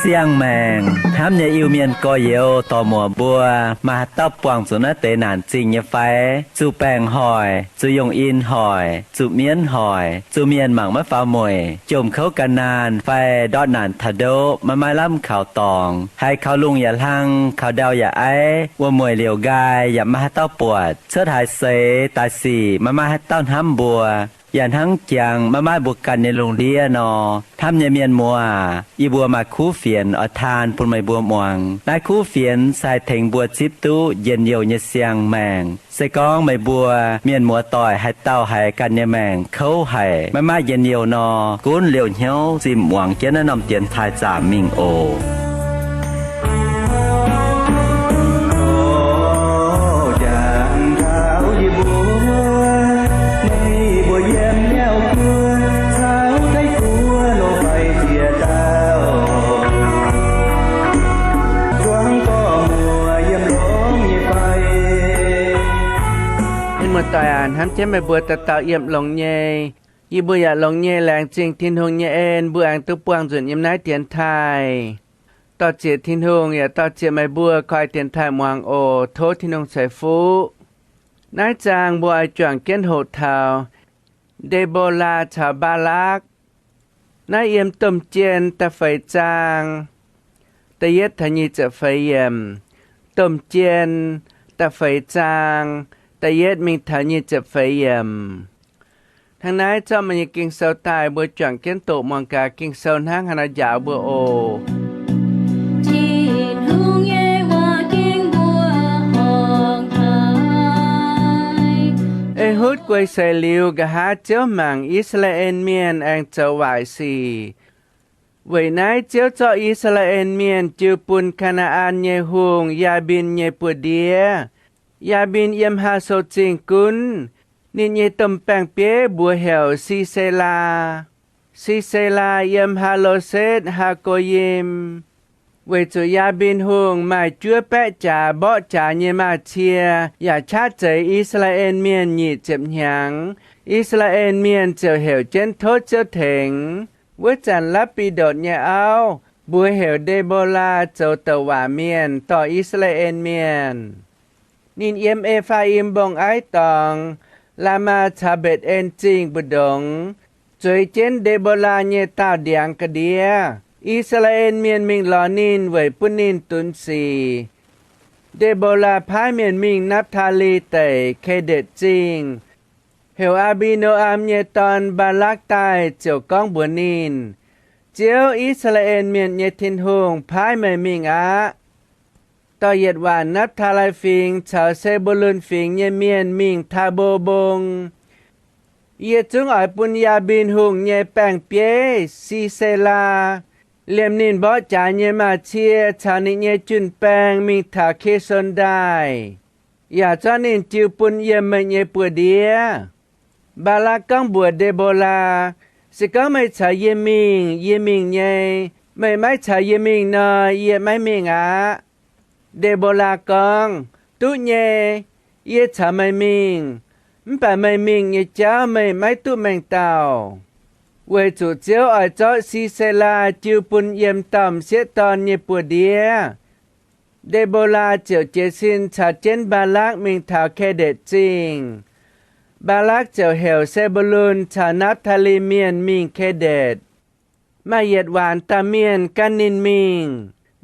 Siang-maengc hnamv nyei Iu-Mienh gorx-youz dorc-muoc mbuo, maaih haaix dauh buangh zuqc naaiv deix naanc zingh nyei fai? Zuqc baengc hoic, zuqc yungh in hoic, zuqc mienv hoic, zuqc mienh mangc maiv faaux mueic, jomc kouv ga'naanh fai ndortv naanc taux ndoqv maiv maaih lamh kaux dorngx, haiz kaux lungh yaac hlang, kaux ndau yaac aiv, wuom-mueic liouc nqaai yaac maiv maaih haaix dauh buatc, cuotv haaix seix daaih sic maiv maaih haaix dauh hnamv mbuo, yaac hnangv jangx maiv maaih mbuo ganh nyei lungh ndiev nor. Hnamv nyei mienh muoz, yie mbuo maaih kuv fienx oix taan bun meih mbuo muangx. Naaiv kuv fienx se haih tengx mbuo zipv duqv njien-youh nyei siang-maengc. Se gorngv meih mbuo mienh muoz-doic haaix dauh haiz ganh nyei maengc kouv haic, maiv maaih njien-youh nor, gunv liouh hnyouv zimh muangx jienv naaiv norm dienx taaih zaamc mingh oc. Mienh muoz-doic aac, hnamv jienv meih mbuo dauh dauh yiem longx nyei. Yie mbuo yaac longx nyei, laengz zingh Tin-Hungh nyei en, mbuo aengx duqv buangh nzunc yiem naaiv dienx taaih. Dorh zieqc Tin-Hungh yaac dorh zieqc meih mbuo koi dienx taaih muangx oc. Tov Tin-Hungh ceix fuqv. Naaiv zaang mbuo oix juangc jienv hoqc taux Nde^mbo^laa caux Mbaalakv. Naaiv yiem Domh Jien da'feix zaang, da'yietv taux nyic ziepc feix yiemc. Domh Jien da'feix zaang, da'yietv mingh taux nyic ziepc feix yiemc. Hnangv naaiv zorqv meih nyei Ging-Sou daaih, mbuo juangc jienv doqc muangx gaax Ging-Sou hnangv haaix nor njaaux mbuo oc. Tin-Hungh nyei waac ging mbuo horngh haic. Ehutv guei seix liuz, nqa'haav Ziouv mangc I^saa^laa^en Mienh aengx zoux waaic sic. Weic naaiv Ziouv zorqv I^saa^laa^en Mienh jiu bun Kaa^naa^an nyei hungh, Yaa^mbin, nyei buoz-ndiev. Yaa^mbin yiem Haaso Zingh gunv. Ninh nyei domh baeng-bieiv mbuox heuc Si^se^laa. Si^se^laa yiem Haa^lo^setv, Haa^ko^yim. Weic zuqc Yaa^mbin Hungh maaih juov baeqv jaax mborqv jaax nyei maaz-cie yaac qaqv zeix I^saa^laa^en Mienh nyic ziepc hnyangx, I^saa^laa^en Mienh ziouc heuc jienv tov Ziouv tengx. Wuov zanc Lapv^bi^ndotc nyei auv mbuox heuc Nde^mbo^laa zoux douc waac mienh dorh I^saa^laa^en Mienh. Ninh yiem E^faa^im Mbong-Aiv Dorngx, Laamaa caux Mbetc^en Zingh mbu'ndongx, zueiz jienv Nde^mbo^laa nyei daauh ndiangx ga'ndiev. I^saa^laa^en Mienh mingh lorz ninh weic bun ninh dunx sic. Nde^mbo^laa paaiv mienh mingh Napv^taa^li Deic, Ke^ndetc Zingh. Heuc Aa^mbi^no^am nyei dorn, Mbaalakv, daaih ziouc gorngv mbuox ninh, Ziouv, I^saa^laa^en Mienh nyei Tin-Hungh, paaiv meih mingh aqv. Dorh yietc waanc Napv^taa^li Fingx caux Se^mbo^lon Fingx nyei mienh mingh Taa^mbo Mbong. Yie zungv oix bun Yaa^mbin Hungh nyei baeng-bieiv, Si^se^laa, liemh ninh mborqv jaax nyei maaz-cie caux ninh nyei jun-baeng mingh taux Ki^son Ndaaih, yaac zorqv ninh jiu bun yiem meih nyei buoz-ndiev. Mbaalakv gorngv mbuox Nde^mbo^laa, Se gorngv meih caux yie mingh, yie mingh nyei. Meih maiv caux yie mingh nor, yie maiv mingh aqv. Nde^mbo^laa gorngv, Duqv nyei, yie caux meih mingh. Mv baac meih mingh nyei jauv meih maiv duqv mengh dauh, weic zuqc Ziouv oix zorqv Si^se^laa jiu bun yiem dauh m'sieqv dorn nyei buoz-ndiev. Nde^mbo^laa ziouc jiez sin caux jienv Mbaalakv mingh taux Ke^ndetc Zingh. Mbaalakv ziouc heuc Se^mbo^lon caux Napv^taa^li Mienh mingh Ke^ndetc. Maaih yietc waanc dauh mienh gan ninh mingh.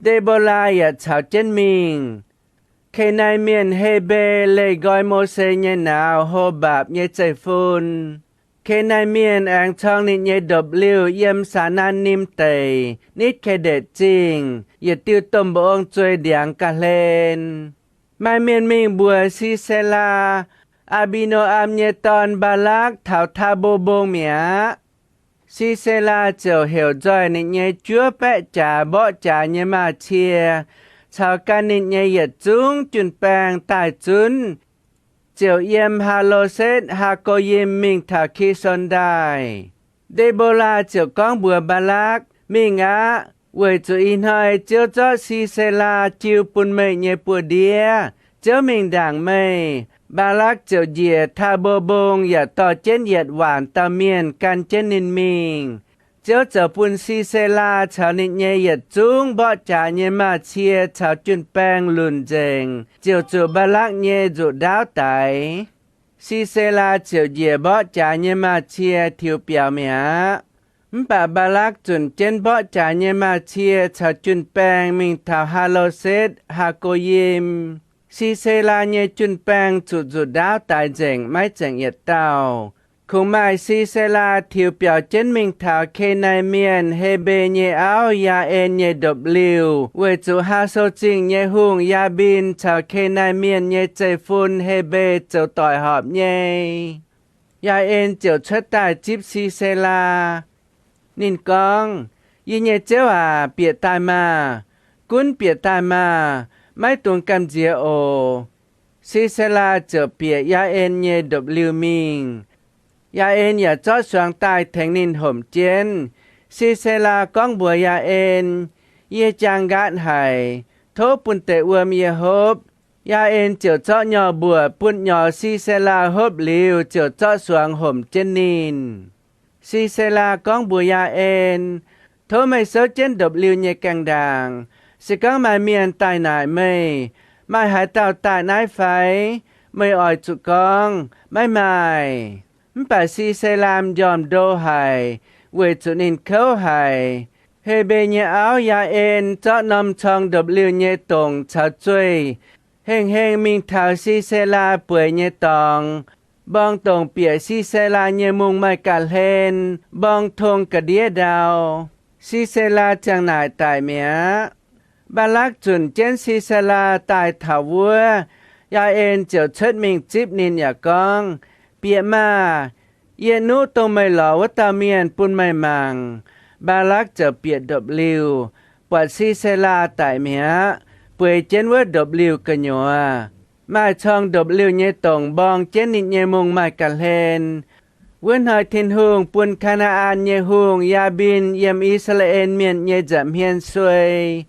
Nde^mbo^laa yaac caux jienv mingh. Kenai Mienh, Hebe, leih nqoi Mose nyei nauz, Hobaapc, nyei zeiv-fun. Kenai Mienh aengx corng ninh nyei ndopv-liuh yiem Saa^naan^nim Deic nitv Ke^ndetc Zingh, yietc diuh domh mba'ong zuei ndiangx ga'hlen. Maaih mienh mingh mbuox Si^se^laa, Aa^mbi^no^am nyei dorn, Mbaalakv taux Taa^mbo Mbong mi'aqv. Si^se^laa ziouc heuc nzoih ninh nyei juov baeqv jaax mborqv jaax nyei maaz-cie caux gan ninh nyei yietc zungv jun-baeng daaih zunv, ziouc yiem Haa^lo^setv, Haa^ko^yim mingh taux Ki^son Ndaaih. Nde^mbo^laa ziouc gorngv mbuox Mbaalakv, Mingh aqv, weic zuqc ih hnoi Ziouv zorqv Si^se^laa jiu bun meih nyei buoz-ndiev. Ziouv mingh ndaangc meih. Mbaalakv ziouc njiec Taa^mbo Mbong yaac dorh jienv yietc waanc dauh mienh gan jienv ninh mingh. Ziouv ziouc bun Si^se^laa caux ninh nyei yietc zungv mborqv jaax nyei maaz-cie caux jun-baeng lunc nzengc, ziouc zuqc Mbaalakv nyei nzuqc ndaauv daix. Si^se^laa ziouc njiec mborqv jaax nyei maaz-cie tiux biaux mi'aqv. Mv baac Mbaalakv zunc jienv mborqv jaax nyei maaz-cie caux jun-baeng mingh taux Haa^lo^setv, Haa^go^yim. Si^se^laa nyei jun-baeng zuqc nzuqc ndaauv daix nzengc, maiv zengc yietc dauh. Kungx maaih Si^se^laa tiux biaux jienv mingh taux Kenai Mienh, Hebe nyei auv, Yaa^en nyei ndopv-liuh, weic zuqc Haa^so Zingh nyei hungh, Yaa^mbin, caux Kenai Mienh nyei zeiv-fun, Hebe, zoux doic horpc nyei. Yaa^en ziouc cuotv daaih zipv Si^se^laa. Ninh gorngv, Yie nyei ziouv aac, bieqc daaih maah! Gunv bieqc daaih maah! Maiv dungx gamh nziex oc. Si^se^laa ziouc bieqc Yaa^en nyei ndopv-liuh mingh. Yaa^en yaac zorqv suangx daaih tengx ninh homc jienv. Si^se^laa gorngv mbuox Yaa^en, Yie jaang nqaatv haic. Tov bun deix wuom yie hopv. Yaa^en ziouc zorqv nyorx mbuoqc bun nyorx Si^se^laa hopv liuz, ziouc zorqv suangx homc jienv ninh. Si^se^laa gorngv mbuox Yaa^en, Tov meih souv jienv ndopv-liuh nyei gaengh ndaangc. Se gorngv maaih mienh daaih naaic meih, Maaih haaix dauh daaih naaiv fai? Meih oix zuqc gorngv, Maiv maaih. Mv baac Si^se^laa m'njormh ndo haic, weic zuqc ninh kouv haic. Hebe nyei auv, Yaa^en, zorqv norm corng ndopv-liuh nyei dongc caux zueih hengh hengh mingh taux Si^se^laa bueix nyei dorngx, mborng dongc bieqc Si^se^laa nyei mungh maaih ga'hlen, mborng tong ga'ndiev ndau. Si^se^laa ziang naaic daic mi'aqv. Mbaalakv zunc jienv Si^se^laa daaih taux wuov, Yaa^en ziouc cuotv mingh zipv ninh yaac gorngv, Bieqc maah! Yie nuqv dongh meih lorz wuov dauh mienh bun meih mangc. Mbaalakv ziouc bieqc ndopv-liuh, buatc Si^se^laa daic mi'aqv, bueix jienv wuov ndopv-liuh gu'nyuoz. Maaih corng ndopv-liuh nyei dongc mborng jienv ninh nyei mungh maaih ga'hlen. Wuov hnoi Tin-Hungh bun Kaa^naa^an nyei hungh, Yaa^mbin, yiem I^saa^laa^en Mienh nyei nza'hmien suei.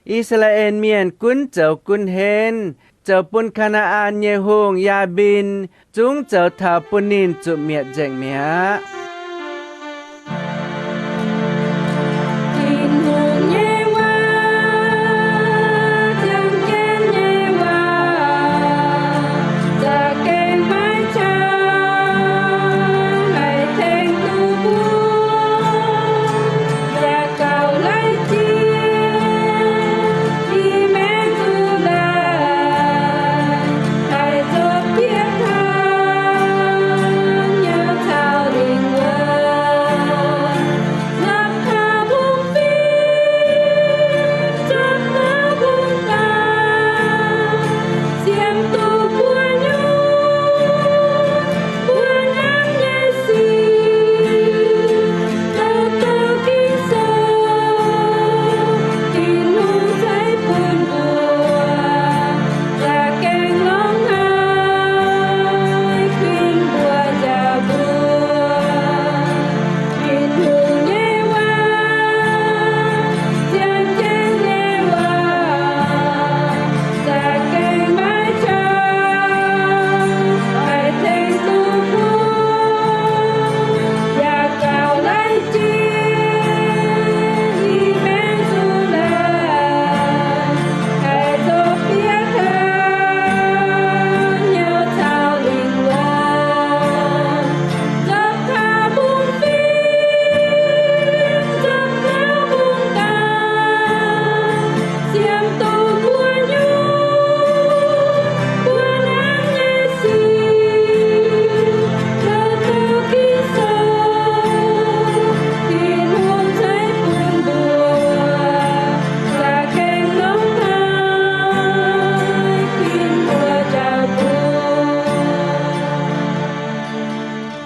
I^saa^laa^en Mienh gunv zoux gunv henv, zoux bun Kaa^naa^an nyei hungh, Yaa^mbin, zungv zoux taux bun ninh zuqc mietc nzengc mi'aqv.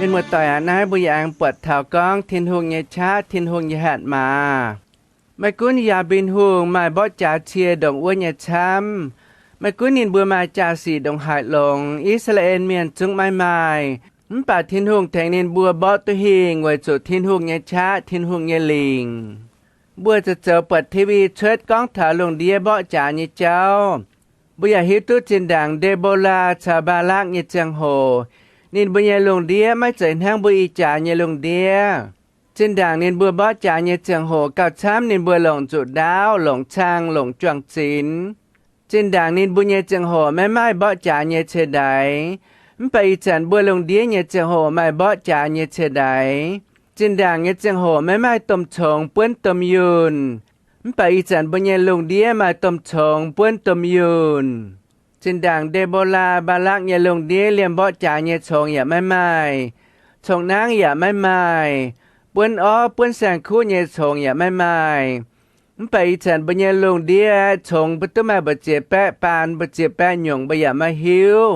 Mienh muoz-doic aac, naaiv mbuo yaac aengx buatc taux gorngv Tin-Hungh nyei qaqv, Tin-Hungh nyei hatc maaz. Maiv gunv Yaa^mbin Hungh maaih mborqv jaax cie ndongc wuov nyei camv, maiv gunv ninh mbuo maaih jaa-sic ndongc haaix longx, I^saa^laa^en Mienh zungv maiv maaih. Mv baac Tin-Hungh tengx ninh mbuo mborqv duqv hingh weic zuqc Tin-Hungh nyei qaqv, Tin-Hungh nyei lingc. Mbuo zoux zoux buatc TV cuotv gorngv taux lungh ndiev mborqv jaax nyei jauv. Mbuo yaac hiuv duqv zinh ndaangc Nde^mbo^laa caux Mbaalakv nyei ziangh hoc, ninh mbuo nyei lungh ndiev maiv zeiz hnangv mbuo ih jaax nyei lungh ndiev. Zinh ndaangc ninh mbuo mborqv jaax nyei ziangh hoc gauh camv, ninh mbuo longc nzuqc ndaauv, longc cang, longc juang-zinx. Zinh ndaangc ninh mbuo nyei ziangh hoc maiv maaih mborqv jaax nyei ceix-ndaix. Mv baac ih zanc mbuo lungh ndiev nyei ziangh hoc maaih mborqv jaax nyei ceix-ndaix. Zinh ndaangc nyei ziangh hoc maiv maaih domh congx buonv domh yunh. Mv baac ih zanc mbuo nyei lungh ndiev maaih domh congx buonv domh yunh. Zinh ndaangc Nde^mbo^laa, Mbaalakv nyei lungh ndiev liemh mborqv jaax nyei congx yaac maiv maaih, cong-nangv yaac maiv maaih, buonv orv buonv saeng-kuv nyei congx yaac maiv maaih. Mv baac ih zanc mbuo nyei lungh ndiev congx mbuo duqv maaih mbu'ziex baeqv baan, mbu'ziex baeqv nyungc mbuo yaac maiv hiuv,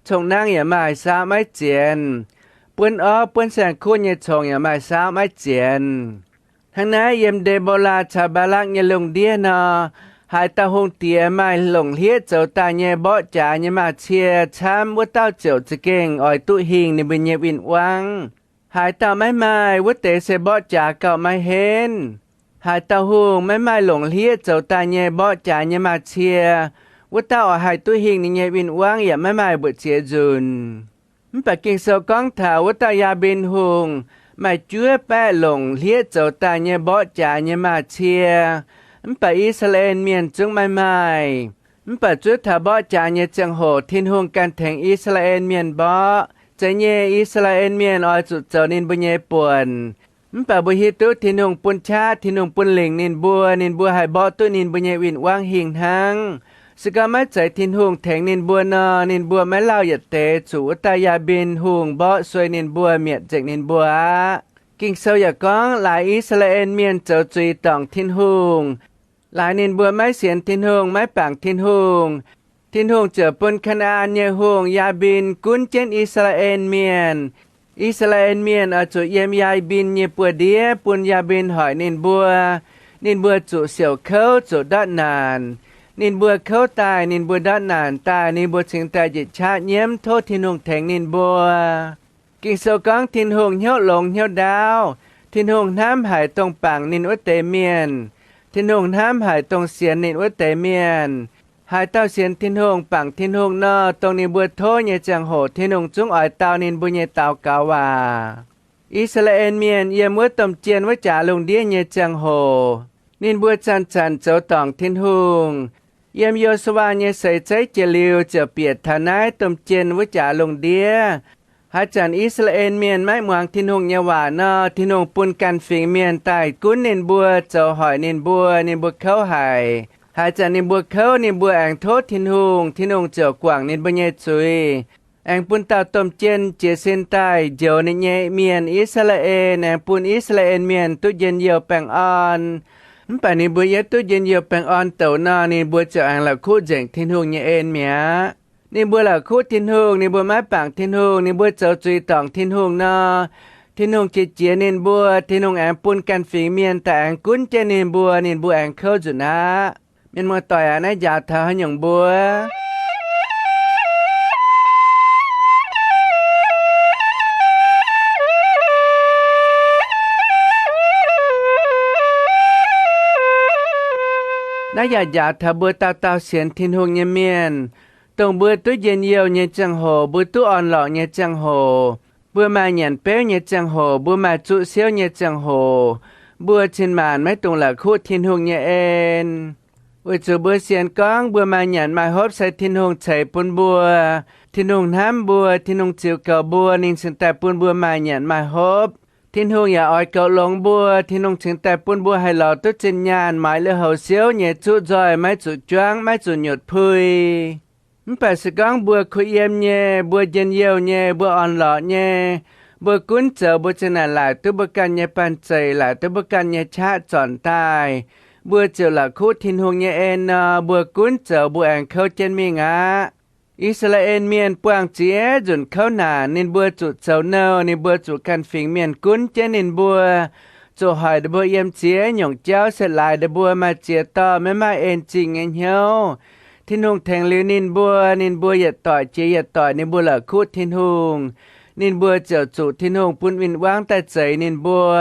cong-nangv yaac maaih saauv maiv zienx, buonv orv buonv saeng-kuv nyei congx yaac maaih saauv maiv zienx. Hnangv naaiv yiem Nde^mbo^laa caux Mbaalakv nyei lungh ndiev nor, haaix dauh hungh diex maaih longc hlieqv zoux daaih nyei mborqv jaax nyei maaz-cie camv, wuov dauh ziouc za'gengh oix duqv hingh ninh mbuo nyei win-wangv. Haaix dauh maiv maaih, wuov deix se mborqv jaax gauh maiv henv. Haaix dauh hungh maiv maaih longc hlieqv zoux daaih nyei mborqv jaax nyei maaz-cie, wuov dauh oix haih duqv hingh ninh nyei win-wangv yaac maiv maaih mbu'ziex nzunc. Mv baac Ging-Sou gorngv taux wuov dauh Yaa^mbin Hungh maaih juov baeqv longc hlieqv zoux daaih nyei mborqv jaax nyei maaz-cie. Mv baac I^saa^laa^en Mienh zungv maiv maaih. Mv baac zuov taux mborqv jaax nyei ziangh hoc Tin-Hungh ganh tengx I^saa^laa^en Mienh mborqv. Zeiz nyei, I^saa^laa^en Mienh oix zuqc zoux ninh mbuo nyei buonc. Mv baac mbuo hiuv duqv Tin-Hungh bun qaqv, Tin-Hungh bun lingc ninh mbuo, ninh mbuo haih mborqv duqv ninh mbuo nyei win-wangv hingh hnangv. Se gorngv maiv zeiz Tin-Hungh tengx ninh mbuo nor, ninh mbuo maiv lauh yietc deix zuqc wuov dauh Yaa^mbin Hungh mborqv suei ninh mbuo, mietc nzengc ninh mbuo aqv. Ging-Sou yaac gorngv laaix I^saa^laa^en Mienh zoux zuiz dorngc Tin-Hungh, laaix ninh mbuo maiv sienx Tin-Hungh, maiv bangc Tin-Hungh, Tin-Hungh ziouc bun Kaa^naa^an nyei hungh, Yaa^mbin, gunv jienv I^saa^laa^en Mienh. I^saa^laa^en Mienh oix zuqc yiem Yaa^mbin nyei buoz-ndiev bun Yaa^mbin hoic ninh mbuo. Ninh mbuo zuqc siouc kouv, zuqc ndortv naanc. Ninh mbuo kouv daaih, ninh mbuo ndortv naanc daaih, ninh mbuo cingx daaih njiec qaqv nyiemv tov Tin-Hungh tengx ninh mbuo. Ging-Sou gorngv Tin-Hungh hnyouv longx hnyouv ndaauv. Tin-Hungh hnamv haic dongh bangc ninh wuov deix mienh. Tin-Hungh hnamv haic dongh sienx ninh wuov deix mienh. Haaix dauh sienx Tin-Hungh, bangc Tin-Hungh nor, dongh ninh mbuo tov nyei ziangh hoc Tin-Hungh zungv oix dau ninh mbuo nyei daux gaux waac. I^saa^laa^en Mienh yiem wuov domh jien wuov jaax lungh ndiev nyei ziangh hoc, ninh mbuo zanc-zanc zoux dorngc Tin-Hungh. Yiem Yo^su^waa nyei seix zeiv jiex liuz ziouc bieqc taux naaiv domh jien wuov jaax lungh ndiev. Haaix zanc I^saa^laa^en Mienh maiv muangx Tin-Hungh nyei waac nor, Tin-Hungh bun ganh fingx mienh daaih gunv ninh mbuo, zoux hoic ninh mbuo, ninh mbuo kouv haic. Haaix zanc ninh mbuo kouv, ninh mbuo aengx tov Tin-Hungh, Tin-Hungh ziouc guangc ninh mbuo nyei zuiz, aengx bun dauh domh jien jiez sin daaih njoux ninh nyei mienh I^saa^laa^en, aengx bun I^saa^laa^en Mienh duqv njien-youh baengh orn. Mv baac ninh mbuo yiem duqv njien-youh baengh orn douc nor, ninh mbuo ziouc aengx la'kuqv nzengc Tin-Hungh nyei en mi'aqv. Ninh mbuo la'kuqv Tin-Hungh, ninh mbuo maiv bangc Tin-Hungh, ninh mbuo zoux zuiz dorngc Tin-Hungh nor, Tin-Hungh qiex jiez ninh mbuo, Tin-Hungh aengx bun ganh fingx mienh daaih aengx gunv jienv ninh mbuo, ninh mbuo aengx kouv nzunc aqv. Mienh muoz-doic aac, naaiv njaaux taux haaix nyungc mbuo? Naaiv yaac njaaux taux mbuo dauh dauh sienx Tin-Hungh nyei mienh, dongh mbuo duqv njien-youh nyei ziangh hoc, mbuo duqv orn-lorqc nyei ziangh hoc, mbuo maaih nyanc beuv nyei ziangh hoc, mbuo maaih zuqv siouv nyei ziangh hoc, mbuo cin-maanc maiv dungx la'kuqv Tin-Hungh nyei en. Weic zuqc mbuo sienx gorngv mbuo maaih nyanc maaih hopv se Tin-Hungh ceix bun mbuo. Tin-Hungh hnamv mbuo, Tin-Hungh ziux goux mbuo, ninh cingx daaih bun mbuo maaih nyanc maaih hopv. Tin-Hungh yaac oix goux longx mbuo, Tin-Hungh cingx daaih bun mbuo haih lorz duqv zinh nyaanh, maaiz lui-houx siouv nyei zuqv nzoih, maiv zuqc juangv, maiv zuqc nyutc pui. Mv baac se gorngv mbuo kuh yiem nyei, mbuo njien-youh nyei, mbuo orn-lorqc nyei, mbuo gunv zoux mbuo zinh naaic laaic duqv mbuo ganh nyei banh zeic, laaic duqv mbuo ganh nyei qaqv zornc daaih, mbuo ziouc la'kuqv Tin-Hungh nyei en nor, mbuo gunv zoux mbuo aengx kouv jienv mingh aqv. I^saa^laa^en Mienh buangh ziex nzunc kouv naanc, ninh mbuo zuqc zoux nouh, ninh mbuo zuqc ganh fingx mienh gunv jienv ninh mbuo, zuqc hoic ninh mbuo yiem ziex nyungc jauv, se laaix ninh mbuo maaih ziex dorh maiv maaih en zingh nyei hnyouv. Tin-Hungh tengx liuz ninh mbuo, ninh mbuo yietc doic jiex yietc doic, ninh mbuo la'kuqv Tin-Hungh. Ninh mbuo ziouc zuqc Tin-Hungh bun win-wangv daaih zeix ninh mbuo.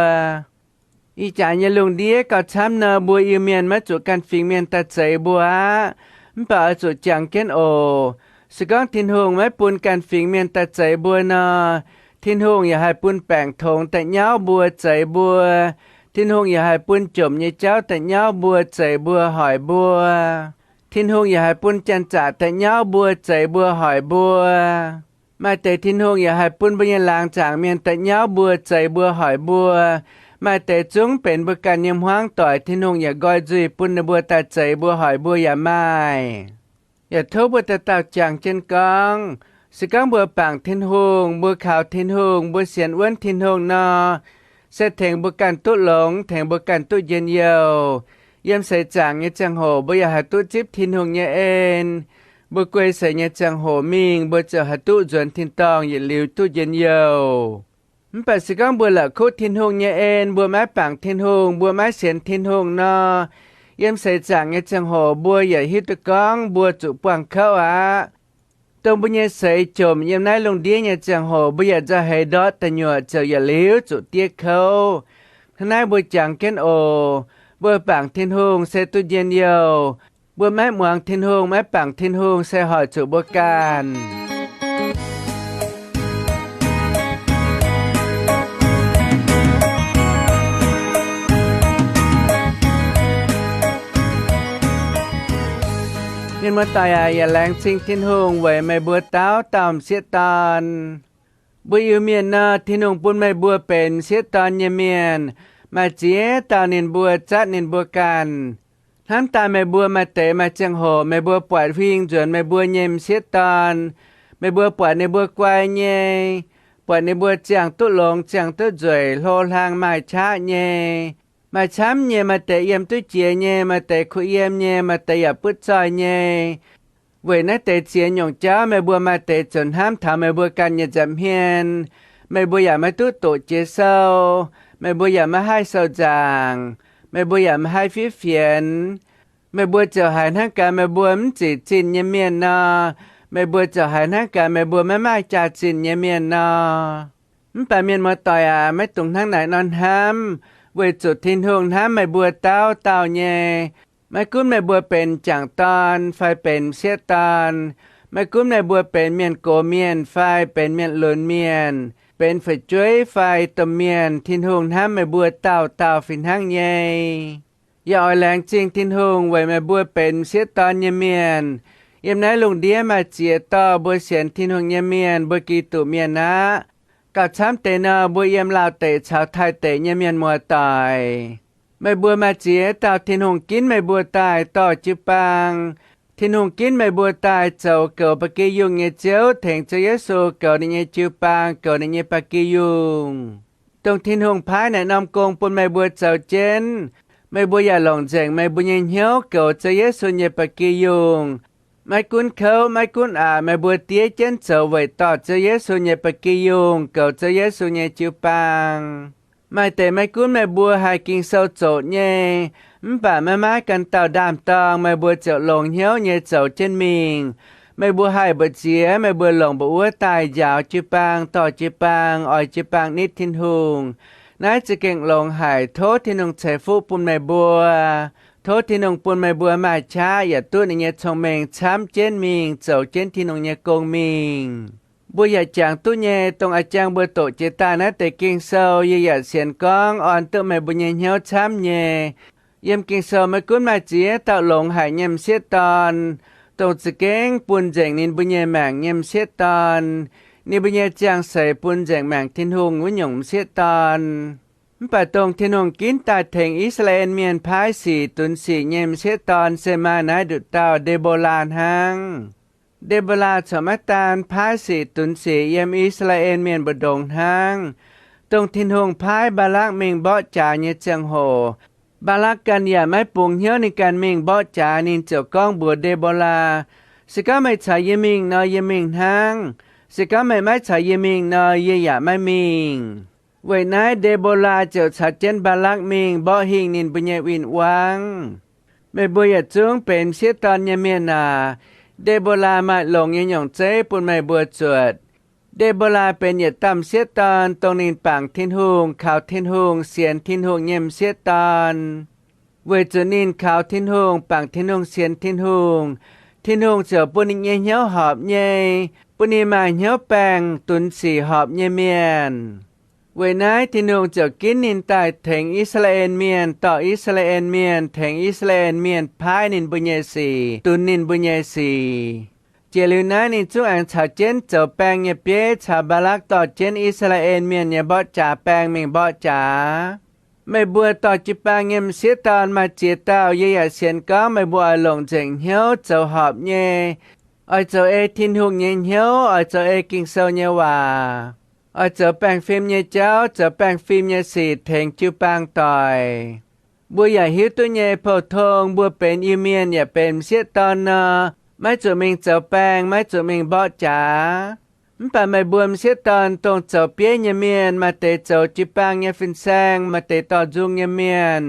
Ih jaax nyei lungh ndiev gauh camv nor, mbuo Iu-Mienh maiv zuqc ganh fingx mienh daaih zeix mbuo aqv. Mv baac oix zuqc jangx jienv oc. Se gorngv Tin-Hungh maiv bun ganh fingx mienh daaih zeix mbuo nor, Tin-Hungh yaac haih bun baengc tongx da'nyauv mbuo zeix mbuo. Tin-Hungh yaac haih bun jomc nyei jauv da'nyauv mbuo zeix mbuo hoic mbuo. Tin-Hungh yaac haih bun janx-zaqc da'nyauv mbuo zeix mbuo hoic mbuo. Maaih deix Tin-Hungh yaac haih bun mbuo nyei laangz zaangc mienh da'nyauv mbuo zeix mbuo hoic mbuo. Maaih deix zungv benx mbuo ganh nyei hmuangv doic, Tin-Hungh yaac nqoi nzuih bun ninh mbuo daaih zeix mbuo hoic mbuo yaac maaih. Yaac tov mbuo dauh dauh jangx jienv gorngv, se gorngv mbuo bangc Tin-Hungh, mbuo kaux Tin-Hungh, mbuo sienx wuonv Tin-Hungh nor, se tengx mbuo ganh duqv longx, tengx mbuo ganh duqv njien-youh. Yiem seix zaangc nyei ziangh hoc mbuo yaac haih duqv zipv Tin-Hungh nyei en. Mbuo guei seix nyei ziangh hoc mingh, mbuo ziouc haih duqv nzuonx tin-dorngh yietc liuz duqv njien-youh. Mv baac se gorngv mbuo la'kuqv Tin-Hungh nyei en, mbuo maiv bangc Tin-Hungh, mbuo maiv sienx Tin-Hungh nor, yiem seix zaangc nyei ziangh hoc mbuo yaac hiuv duqv gorngv mbuo zuqc buangh kouv aqv. Dongh mbuo nyei seix jomc yiem naaiv lungh ndiev nyei ziangh hoc, mbuo yaac nzauh heix ndortv da'nyuoqc ziouc yietc liuz zuqc diev kouv. Hnangv naaiv mbuo jangx jienv oc. Mbuo bangc Tin-Hungh se duqv njien-youh. Mbuo maiv muangx Tin-Hungh, maiv bangc Tin-Hungh se hoic zuqc mbuo ganh. Mienh muoz-doic aac, yaac laengz zingh Tin-Hungh weic meih mbuo dauh dauh m'sieqv dorn. Mbuo Iu-Mienh nor, Tin-Hungh bun meih mbuo benx m'sieqv dorn nyei mienh, maaih ziex dauh ninh mbuo zatv ninh mbuo ganh. Hnamv daaih meih mbuo maaih deix maaih ziangh hoc meih mbuo buatc huing nzuonx meih mbuo nyei m'sieqv dorn, meih mbuo buatc ninh mbuo guai nyei, buatc ninh mbuo ziangh duqv longx, ziangh duqv nzueic, hlo hlang maaih qaqv nyei. Maaih camv nyei, maaih deix yiem duqv jiex nyei, maaih deix kuh yiem nyei, maaih deix yaac butv zoih nyei. Weic naaiv deix ziex nyungc jauv meih mbuo maaih deix ziouc hnamv taux meih mbuo ganh nyei nza'hmien. Meih mbuo yaac maiv duqv doqc jiex sou. Meih mbuo yaac maiv haih sou nzaangc. Meih mbuo yaac maiv haih fiev fienx. Meih mbuo ziouc haiz hnangv gaax meih mbuo mv zic zinh nyei mienh nor. Meih mbuo ziouc haiz hnangv gaax meih mbuo maiv maaih jaax-zinh nyei mienh nor. Mv baac mienh muoz-doic aac, maiv dungx hnangv naaic nor hnamv, weic zuqc Tin-Hungh hnamv meih mbuo dauh dauh nyei. Maiv gunv meih mbuo benx m'jangc dorn fai benx m'sieqv dorn, maiv gunv meih mbuo benx mienh gox mienh fai benx mienh lunx mienh, benx fu'jueiv fai domh mienh, Tin-Hungh hnamv meih mbuo dauh dauh fih hnangv nyei. Yaac oix laengz zingh Tin-Hungh weic meih mbuo benx m'sieqv dorn nyei mienh. Yiem naaiv lungh ndiev maaih ziex dorh mbuo sienx Tin-Hungh nyei mienh, mbuo Giduc mienh aqv. Gauh camv deix nor, mbuo yiem Laauh deic caux Taiv deic nyei mienh muoz-doic, meih mbuo maaih ziex dauh Tin-Hungh ginv meih mbuo daaih dorh jiu-baang. Tin-Hungh ginv meih mbuo daaih zoux goux ba'gi yungh nyei Ziouv, tengx Ziouv Yesu goux ninh nyei jiu-baang, goux ninh nyei ba'gi yungh. Dongh Tin-Hungh paaiv naaic norm gong bun meih mbuo zoux jienv, meih mbuo yaac longc nzengc meih mbuo nyei hnyouv goux Ziouv Yesu nyei ba'gi yungh. Maiv gunv kouv maiv gunv aqc, meih mbuo diev jienv zoux weic dorh Ziouv Yesu nyei ba'gi yungh, goux Ziouv Yesu nyei jiu-baang. Maaih deix maiv gunv meih mbuo haih Ging-Sou zoqc nyei, mv baac maiv maaih ganh dauh ndaam-dorng, meih mbuo ziouc longx hnyouv nyei zoux jienv mingh. Meih mbuo haih mbu'ziex meih mbuo longc mbu'wuov daaih njaaux jiu-baang, dorh jiu-baang, oix jiu-baang nitv Tin-Hungh. Naaiv za'gengh longx haic. Tov Tin-Hungh ceix fuqv bun meih mbuo. Tov Tin-Hungh bun meih mbuo maaih qaqv yaac duqv ninh nyei cong-mengh camv jienv mingh, zoux jienv Tin-Hungh nyei gong mingh. Mbuo yaac jangx duqv nyei, dongh a'jang mbuo doqc jiex daaih naaiv deix Ging-Sou, yie yaac sienx gorngv orn duqv meih mbuo nyei hnyouv camv nyei. Yiem Ging-Sou maiv gunv maaih ziex dauh longx haic nyei m'sieqv dorn, dongh za'gengh bun nzengc ninh mbuo nyei maengc nyei m'sieqv dorn, ninh mbuo nyei ziangh seix bun nzengc maengc Tin-Hungh wuov nyungc m'sieqv dorn. Mv baac dongh Tin-Hungh ginv daaih tengx I^saa^laa^en Mienh paaiv sic dunx sic nyei m'sieqv dorn se maaih naaiv nduqc dauh Nde^mbo^laa hnangv. Nde^mbo^laa corc maiv daan paaiv sic dunx sic yiem I^saa^laa^en Mienh mbu'ndongx hnangv. Dongh Tin-Hungh paaiv Mbaalakv mingh mborqv jaax nyei ziangh hoc, Mbaalakv ganh yaac maiv bungx hnyouv ninh ganh mingh mborqv jaax. Ninh ziouc gorngv mbuox Nde^mbo^laa, Se gorngv meih caux yie mingh nor, yie mingh hnangv. Se gorngv meih maiv caux yie mingh nor, yie yaac maiv mingh. Weic naaiv Nde^mbo^laa ziouc caux jienv Mbaalakv mingh mborqv hingh ninh mbuo nyei win-wangv. Meih mbuo yietc zungv benx m'sieqv dorn nyei mienh aac, Nde^mbo^laa maaih longx nyei nyungc zeiv bun meih mbuo zuotc. Nde^mbo^laa benx yietc dauh m'sieqv dorn, dongh ninh bangc Tin-Hungh, kaux Tin-Hungh, sienx Tin-Hungh nyei m'sieqv dorn. Weic zuqc ninh kaux Tin-Hungh, bangc Tin-Hungh, sienx Tin-Hungh, Tin-Hungh ziouc bun ninh nyei hnyouv horpc nyei. bun ninh maaih hnyouv baengh dunx sic horpc nyei mienh. Weic naaiv Tin-Hungh ziouc ginv ninh daaih tengx I^saa^laa^en Mienh, dorh I^saa^laa^en Mienh, tengx I^saa^laa^en Mienh paaiv ninh mbuo nyei sic, dunx ninh mbuo nyei sic. Jiex liuz naaiv ninh zungv aengx caux jienv zoux baeng nyei bieiv caux Mbaalakv dorh jienv I^saa^laa^en Mienh nyei mborqv jaax baeng mingh mborqv jaax. Meih mbuo dorh jiu-baang nyei m'sieqv dorn maaih ziex dauh, yie yaac sienx gorngv meih mbuo oix longc nzengc hnyouv zoux horpc nyei, oix zoux ei Tin-Hungh nyei hnyouv, oix zoux ei Ging-Sou nyei waac, oix zoux baengh fim nyei jauv, zoux baengh fim nyei sic tengx jiu-baang doic. Mbuo yaac hiuv duqv nyei, pou-tong mbuo benx Iu-Mienh yaac benx m'sieqv dorn nor, maiv zuqc mingh zoux baeng, maiv zuqc mingh mborqv jaax. Mv baac meih mbuo m'sieqv dorn dongh zoux bieiv nyei mienh, maaih deix zoux jiu-baang nyei fin-saeng, maaih deix dorh nzung nyei mienh,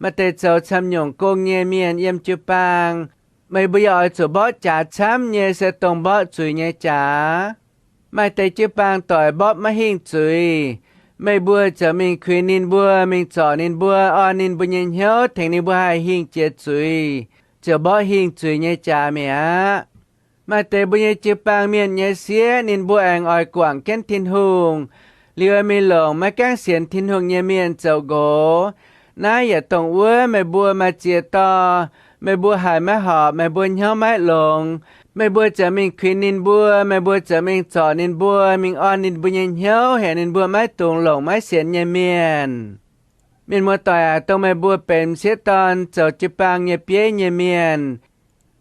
maaih deix zoux camv-nyungc gong nyei mienh yiem jiu-baang, meih mbuo yaac oix zuqc mborqv jaax camv nyei, se dongh mborqv zuiz nyei jaax. Maaih deix jiu-baang doic mborqv maiv hingh zuiz, meih mbuo ziouc mingh kuinx ninh mbuo, mingh zorc ninh mbuo, orn ninh mbuo nyei hnyouv, tengx ninh mbuo haih hingh jiex zuiz, ziouc mborqv hingh zuiz nyei jaax mi'aqv. Maaih deix mbuo nyei jiu-baang mienh nyei sieqv, ninh mbuo aengx oix guangc jienv Tin-Hungh, liuz mingh longc maiv gaengh sienx Tin-Hungh nyei mienh zoux nqox. Naaiv yaac dongh wuov meih mbuo maaih ziex dorh, meih mbuo haiz maiv horpc, meih mbuo hnyouv maiv longx, meih mbuo ziouc mingh kuinx ninh mbuo, meih mbuo ziouc mingh zorc ninh mbuo, mingh orn ninh mbuo nyei hnyouv, heuc ninh mbuo maiv dungx longc maiv sienx nyei mienh. Mienh muoz-doic aac, dongh meih mbuo benx m'sieqv dorn zoux jiu-baang nyei bieiv nyei mienh,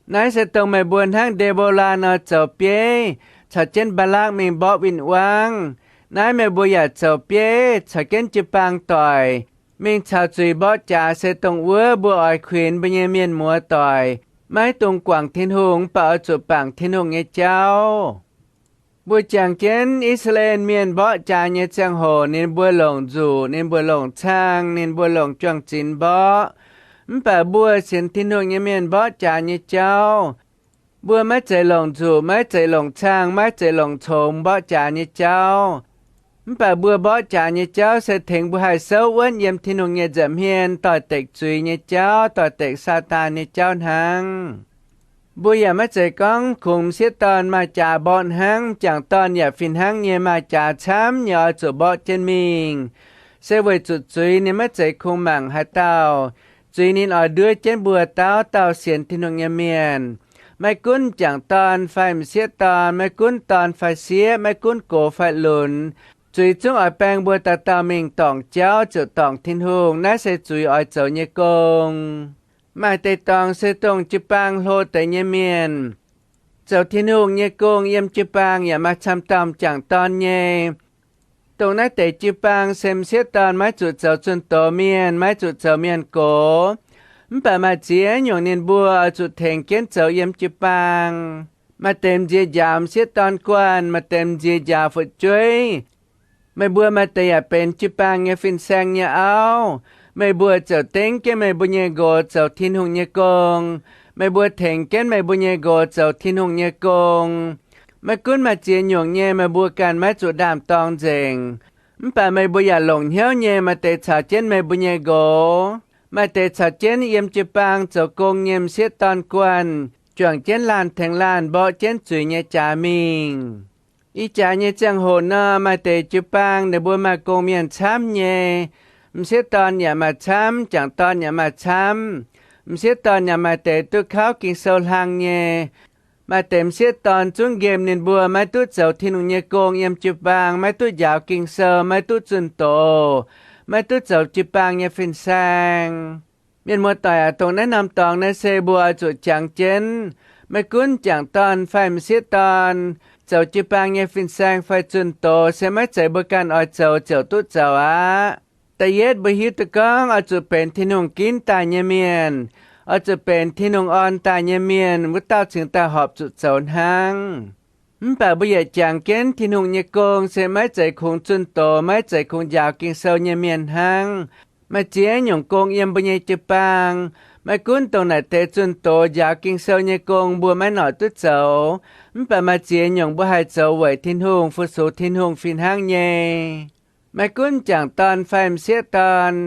naaiv se dongh meih mbuo hnangv Nde^mbo^laa nor zoux bieiv caux jienv Mbaalakv mingh mborqv win-wangv. Naaiv meih mbuo yaac zoux bieiv caux jienv jiu-baang doic mingh caux zuiz mborqv jaax, se dongh wuov mbuo oix kuinx mbuo nyei mienh muoz-doic maiv dungx guangc Tin-Hungh, mv baac oix zuqc bangc Tin-Hungh nyei jauv. Mbuo jangx jienv I^saa^laa^en Mienh mborqv jaax nyei ziangh hoc, ninh mbuo longc nzuqc, ninh mbuo longc cang, ninh mbuo longc juang-zinx mborqv. Mv baac mbuo sienx Tin-Hungh nyei mienh mborqv jaax nyei jauv, mbuo maiv zeiz longc nzuqc, maiv zeiz longc cang, maiv zeiz longc congx mborqv jaax nyei jauv. Mv baac mbuo mborqv jaax nyei jauv se tengx mbuo haih souv wuonv yiem Tin-Hungh nyei nza'hmien doix-dekc zuiz nyei jauv, doix-dekc Saadaan nyei jauv hnangv. Mbuo yaac maiv zeiz gorngv kungx m'sieqv dorn maaih jaax mborqv hnangv, m'jangc dorn yaac fih hnangv nyei maaih jaax camv nyei oix zuqc mborqv jienv mingh. Se weic zuqc zuiz ninh maiv zeiz kungx mangc haaix dauh. Zuiz ninh oix nduov jienv mbuo dauh dauh sienx Tin-Hungh nyei mienh. Maiv gunv m'jangc dorn fai m'sieqv dorn, maiv gunv dorn fai sieqv, maiv gunv gox fai lunx, zuiz zungv oix baeng mbuo dauh dauh mingh dorngc jauv ziouc dorngc Tin-Hungh. Naaiv se zuiz oix zoux nyei gong. Maaih deix dorngx se dongh jiu-baang hlo deix nyei mienh zoux Tin-Hungh nyei gong yiem jiu-baang yaac maaih camv dauh m'jangc dorn nyei. Dongh naaiv deix jiu-baang se m'sieqv dorn maiv zuqc zoux zunh doz mienh, maiv zuqc zoux mienh gox. Mv baac maaih ziex nyungc ninh mbuo oix zuqc tengx jienv zoux yiem jiu-baang. Maaih deix m'nziex njaaux m'sieqv dorn guanh, maaih deix m'nziex njaaux fu'jueiv. Meih mbuo maaih deix yaac benx jiu-baang nyei fin-saeng nyei auv. Meih mbuo ziouc dengv jienv meih mbuo nyei nqox zoux Tin-Hungh nyei gong. Meih mbuo tengx jienv meih mbuo nyei nqox zoux Tin-Hungh nyei gong. Maiv gunv maaih ziex nyungc nyei meih mbuo ganh maiv zuqc ndaam-dorng nzengc. Mv baac meih mbuo yaac longc hnyouv nyei maaih deix caux jienv meih mbuo nyei nqox, maaih deix caux jienv yiem jiu-baang zoux gong nyei m'sieqv dorn guanh, juangc jienv laanh tengx laanh mborqv jienv zuiz nyei jaax mingh. Ih jaax nyei ziangh hoc nor, maaih deix jiu-baang ninh mbuo maaih gong-mienh camv nyei. M'sieqv dorn yaac maaih camv, m'jangc dorn yaac maaih camv. M'sieqv dorn yaac maaih deix duqv kauv Ging-Sou hlang nyei. Maaih deix m'sieqv dorn zungv nqemh ninh mbuo maiv duqv zoux Tin-Hungh nyei gong yiem jiu-baang, maiv duqv njaaux Ging-Sou, maiv duqv zunh doz, maiv duqv zoux jiu-baang nyei fin-saeng. Mienh muoz-doic aac, dongh naaiv norm dorngx naaiv se mbuo oix zuqc jangx jienv. Maiv gunv m'jangc dorn fai m'sieqv dorn zoux jiu-baang nyei fin-saeng fai zunh doz, se maiv zeiz mbuo ganh oix zoux ziouc duqv zoux aqv. Da'yietv, mbuo hiuv duqv gorngv oix zuqc benx Tin-Hungh ginv daaih nyei mienh, oix zuqc benx Tin-Hungh orn daaih nyei mienh, wuov dauh cingx daaih horpc zuqc zoux hnangv. Mv baac mbuo yietc jangx jienv Tin-Hungh nyei gong se maiv zeiz kungx zunh doz, maiv zeiz kungx njaaux Ging-Sou nyei mienh hnangv. Maaih ziex nyungc gong yiem mbuo nyei jiu-baang. Maiv gunv dongh naaic deix zunh doz njaaux Ging-Sou nyei gong mbuo maiv noic duqv zoux, mv baac maaih ziex nyungc mbuo haih zoux weic Tin-Hungh, fu-sux Tin-Hungh fih hnangv nyei. Maiv gunv m'jangc dorn fai m'sieqv dorn,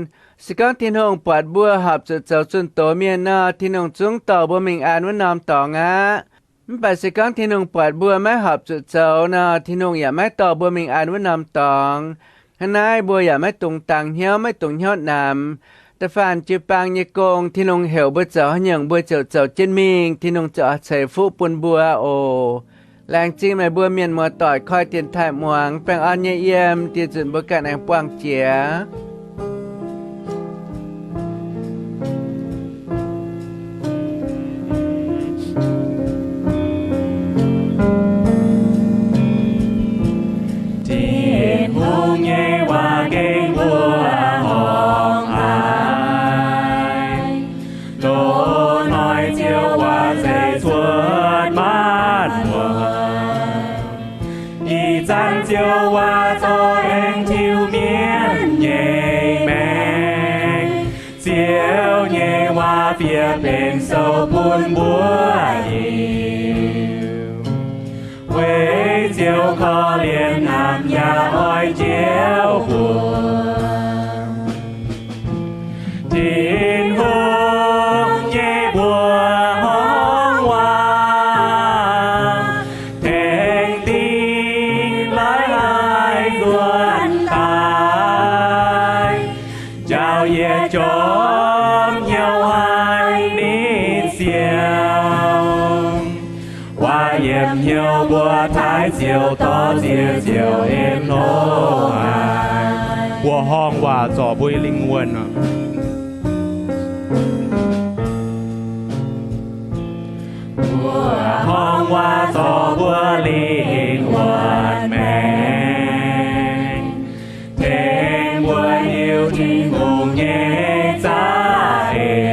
se gorngv Tin-Hungh buatc mbuo horpc zuqc zoux zunh doz mienh nor, Tin-Hungh zungv dorh mbuo mingh an wuov norm dorngx aqv. Mv baac se gorngv Tin-Hungh buatc mbuo maiv horpc zuqc zoux nor, Tin-Hungh yaac maiv dorh mbuo mingh an wuov norm dorngx. Hnangv naaiv mbuo yaac maiv dungx dangx hnyouv, maiv dungx hnyouv namx. Da'faanh jiu-baang nyei gong, Tin-Hungh heuc mbuo zoux haaix nyungc, mbuo ziouc zoux jienv mingh. Tin-Hungh ziouc ceix fuqv bun mbuo oc. Laengz zingh meih mbuo mienh muoz-doic koi dienx taaih muangx. Baengh orn nyei yiem, dieh nzunc mbuo ganh aengx buangh jiex. Tin-Hungh nyei waac gengh mbuo horngh haic. Doz-hnoi Ziouv waac se cuotv maanc muotc. Ih zanc Ziouv waac zorqv aengx tiuv mienv nyei maengc. Ziouv nyei waac fiev benx sou bun mbuo hiuv. Weic Ziouv korv-lienh naamh yaac oix njoux mbuo. Tin-Hungh nyei mbuox horngh waac, tengx dingh laaix haaix nzuonx daaih, njaaux yietc jorm hnyouv haiz ninh siang. Waac yiemc hnyouv mbuo taaix ziouc dorh ziex ziouc en hlo haic. Mbuox horngh waac zorc mbuo nyei lingh wuonh oc. Mbuox horngh waac zorc mbuo lingh wuonh maengc, tengx mbuo hiuv Tin-Hungh nyei za'eix.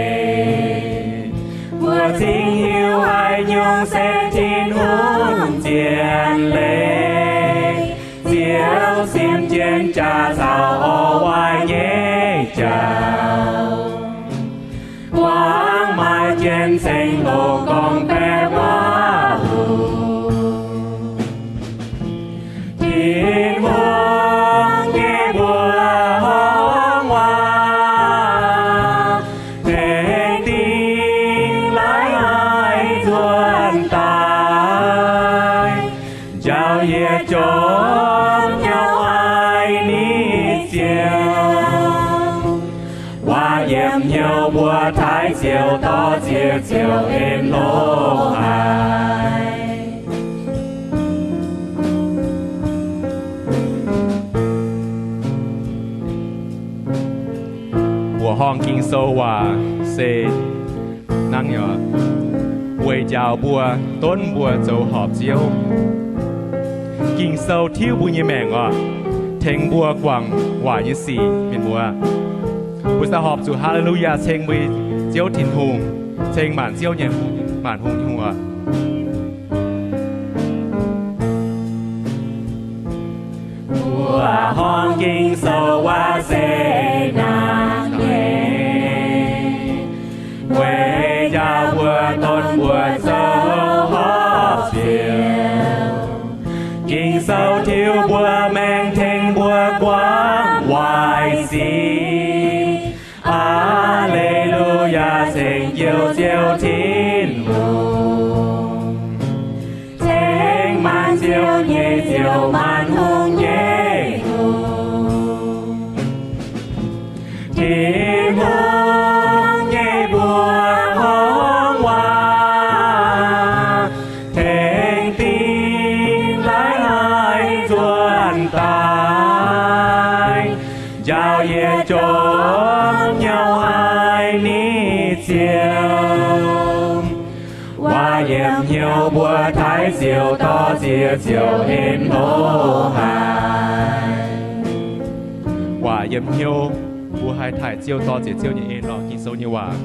Mbuo cingx hiuv haaix nyungc se Tin-Hungh zien leiz. Ziouv simv jienv jaax caux orv waaic nyei jauv. Buangv maaih jienv ceng-hlo gorngv-baeqc waac-huc. Tin-Hungh nyei mbuox horngh waac, tengx dingh laaix haaix nzuonx daaih, njaaux yietc jorm hnyouv haiz ninh siang. Waac yiemc hnyouv mbuo taaix ziouc dorh ziex ziouc en hlo haic. Mbuoqc horngh Ging-Sou waac se hnangv nor, weic njaaux mbuo, donv mbuo zoux horpc Ziouv. Ging-Sou tiuv mbuo nyei maengc oc, tengx mbuo guangc waac nyei sic. Mienh muoz, mbuo se horpc zuqc haa^le^lu^yaa ceng mbuo Ziouv Tin-Hungh, ceng maanc Ziouv nyei, maanc hungh nyei Tin-Hungh oc. Mbuoqc horngh Ging-Sou waac se hnangv nor, weic njaaux mbuo, donv mbuo zoux horpc Ziouv. Ging-Sou tiuv mbuo maengc, tengx mbuo guangc waaic sic. Haa^le^lu^yaa, ceng Ziouv, Ziouv Tin-Hungh, ceng maanc Ziouv nyei Ziouv, maanc hungh nyei Hungh. Tin-Hungh nyei mbuox horngh waac, tengx dingh laaix haaix nzuonx daaih, njaaux yietc jorm hnyouv haiz ninh siang. Waac yiemc hnyouv mbuo taaix ziouc dorh ziex ziouc en hlo haic. Waac yiemc hnyouv mbuo haih taaix ziouc dorh ziex ziouc nyei en lorqc, Ging-Sou nyei waac.